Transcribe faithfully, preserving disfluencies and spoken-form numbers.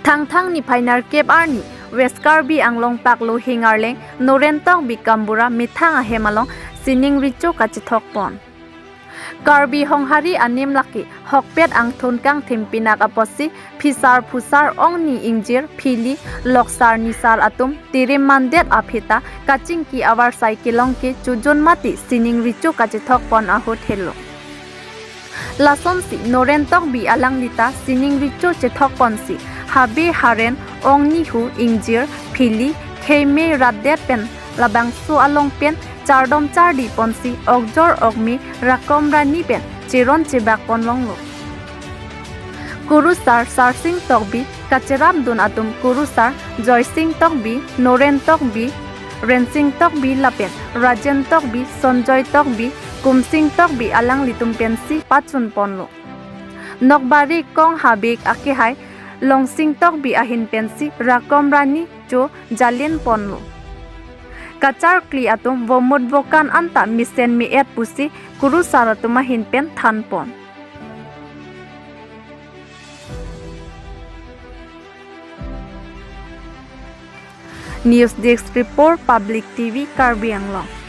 Thangthang niphai nerkep arni West Karbi Anglong Paklo Hingarleng Noren Tokbi Kambura methang ahem along sining recho kachethok pon. Karbi Honghari anim lake hokpet angthun kangthim pinak apotsi phisar phusar ongni ingjir phili loksar nisar atum tirim mandet aphi ta kachingki avarsai kelong ke chojun mati sining recho kachethok pon ahut helo. Lasonsi Noren Tokbi alangli ta sining recho chethok ponsi habe haren ongni hu ingjir phili khei me rat det pen labangso along pen chardom chardi ponsi okjor okmi rakom rani pen cheron chebak pon longlo. Kurusar Sarsing Tokbi kacherapdun atum Kurusar Joysing Tokbi, Noren Tokbi, Rensing Tokbi lapen Rajen Tokbi, Sonjoy Tokbi, Kumsing Tokbi alanglitum pensi pachun ponlo. Nokbari Kong Habik akehai Longsing Tokbi ahin pensi rakom rani cho jalin ponlo. Kacharkli atum vomut vokan anta mesen me-et pusi Kurusar atum ahin pen than pon. News Desk Report, Public T V, Karbi Anglong.